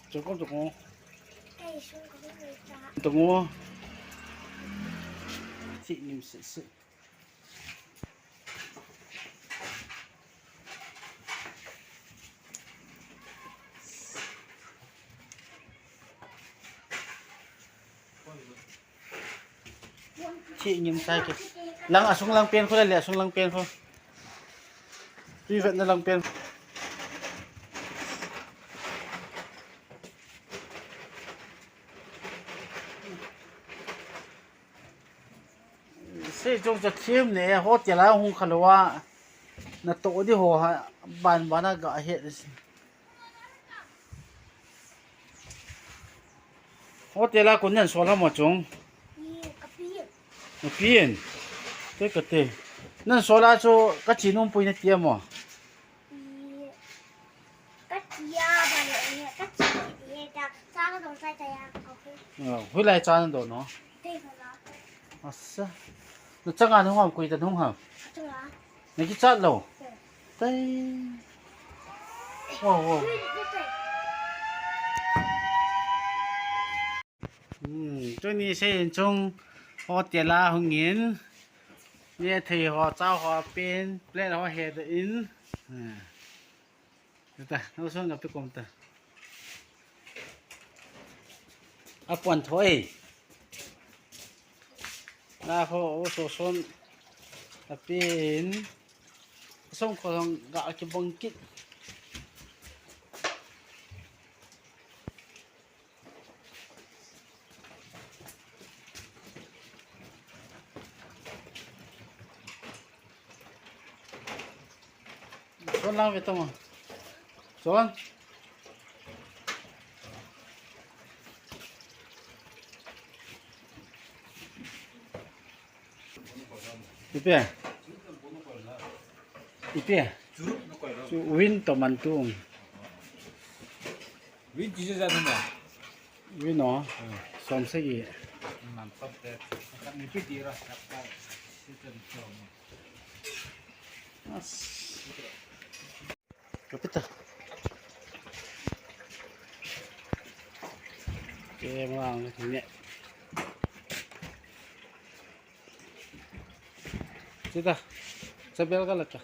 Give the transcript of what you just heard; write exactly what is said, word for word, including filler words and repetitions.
Chukong, chukong. Chukong. Thi nim se se. Thi ngim sai ke. Lang asung lang pen khu le, asung lang pen khu. Tui vetna lang pen. Sei chung cha thim ne hotel a hung khalou a. Na to di ho ha ban ban a ga he. Hotel a kun nan sol ha mo chung. Ka pin. Te ka te. Nan sol a chu ka chi num pui na ti mo. Ka chi a ba le ka chi ti ta cha ka dong sai ta ya. Hui lai cha na do no. Te ka la. Asa. Na changa nung ham kui ta nung ham. Changa. Na kichat lou. Tai. Wow, wow. Hmm, tuni sei in chung hotel a hung in. Ye thei ho, chao ho pen, plate ho he da in. Hmm. Ta, na usun ka pi kom ta. A puan thoi. Na ho, o so son. A pin. Song ko song ga ki bong kit. Son lang ve tong. Son. Ipi. Ipi. Chu win to man tu. Win ti ja na. Win no. Som sagi. Man to te. Ni pi di ra. As. Kapita. Ke mang ne. Sita. Sabel ka lata.